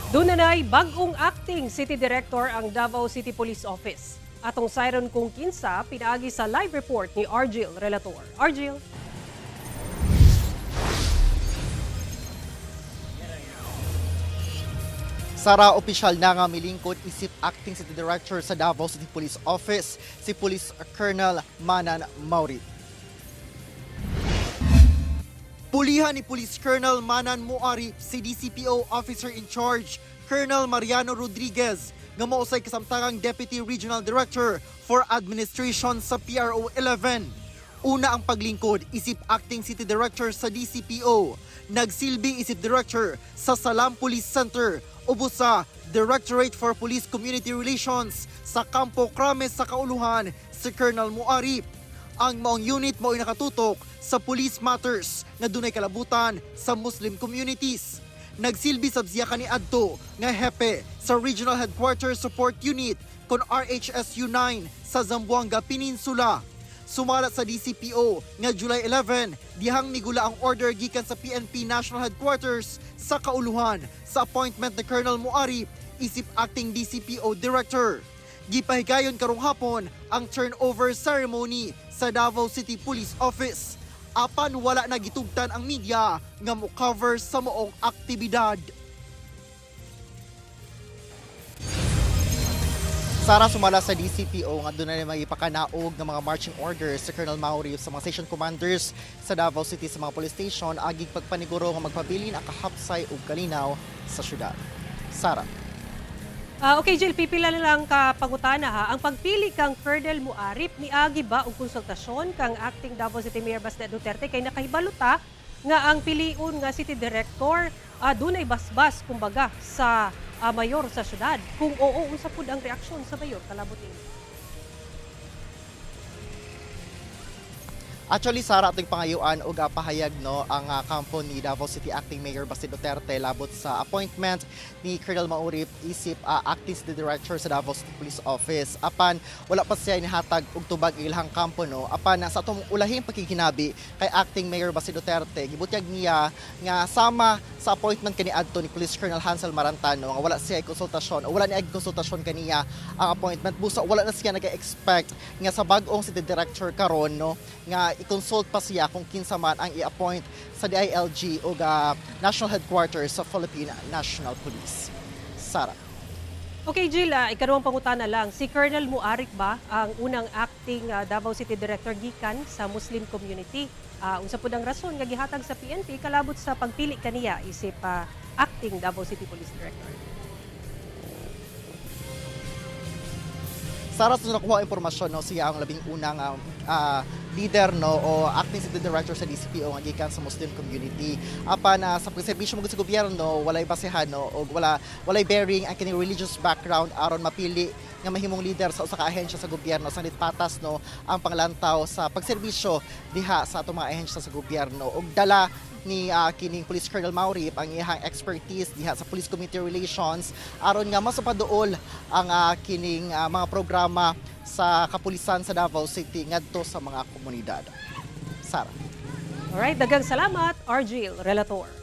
Dunanay bag-ong acting city director ang Davao City Police Office. Atong sayron kung kinsa pinaagi sa live report ni Argil Relator. Argil. Sara, opisyal na nga milingkod isip acting city director sa Davao City Police Office si Police Colonel Manan Maurip. Pulihan ni Police Colonel Manan Muarip si DCPO Officer in Charge Colonel Mariano Rodriguez nga mausay kasamtangang Deputy Regional Director for Administration sa PRO 11. Una ang paglingkod isip Acting City Director sa DCPO, nagsilbi isip Director sa Salam Police Center, ubos sa Directorate for Police Community Relations sa Campo Crame sa Kauluhan si Colonel Muarip. Ang maong unit mao'y nakatutok sa police matters nga dunay kalabutan sa Muslim communities. Nagsilbi sab siya kaniadto nga hepe sa Regional Headquarters Support Unit kon RHSU 9 sa Zamboanga Peninsula. Sumala sa DCPO nga July 11, dihang migula ang order gikan sa PNP National Headquarters sa Kauluhan sa appointment ni Colonel Muarip isip acting DCPO Director. Gipahigayon karong hapon ang turnover ceremony sa Davao City Police Office. Apan wala na gitugtan ang media nga mo-cover sa moong aktibidad. Sara, sumala sa DCPO nga doon na magipakanaog ng mga marching orders sa Colonel Mauri sa mga station commanders sa Davao City sa mga police station agig pagpaniguro nga magpabilin ang kahapsay ug kalinaw sa syudad. Sara. Okay, Jill, pipila na lang ka pangutana ha. Ang pagpili kang Colonel Muarip, niagi ba og konsultasyon kang acting Davao City Mayor Baste Duterte kay nakahibalo ta nga ang piliun nga city director dunay basbas kumbaga sa mayor sa syudad? Kung oo, unsa pud ang reaksyon sa mayor kalabot ini? Actually, Sara, ating pangayuan og pahayag no ang kampo ni Davao City Acting Mayor Baste Duterte labot sa appointment ni Colonel Maurip isip acting city director sa Davao City Police Office. Apan wala pa siya inihatag og tubag ilahang kampo no. Apan sa atong ulahing pakighinami kay Acting Mayor Baste Duterte, gibutyag niya nga sama sa appointment kaniadto ni Police Colonel Hansel Marantano nga wala siya konsultasyon o wala niya konsultasyon kaniya ang appointment. Busa wala na siya nag-expect nga sa bag-ong city director karon no nga i-consult pa siya kung kinsa man ang i-appoint sa DILG o National Headquarters sa Philippine National Police. Sara. Okay, Jill, ikaduhang pangutana lang. Si Colonel Muarik ba ang unang acting Davao City Director gikan sa Muslim community? Unsa pud ang rason nga gihatag sa PNP kalabot sa pagpili kaniya isip acting Davao City Police Director? Sara, sa nakuha impormasyon no, siya ang labing unang leader no o acting city director sa DCPO nga gikan sa Muslim community. Apan sa pagserbisyo mo sa gobyerno, walay basehan no og walay bearing ang kining religious background aron mapili nga mahimong leader sa usa ka ahensya sa gobyerno, sanit patas no ang panglantaw sa pagserbisyo diha sa atong mga ahensya sa gobyerno. Og dala ni kining Police Colonel Maurip ang iyang expertise diha sa Police Community Relations aron nga mas mapaduol ang kining mga programa sa kapulisan sa Davao City ngadto sa mga komunidad. Sara. Alright, daghang salamat, Argil Relator.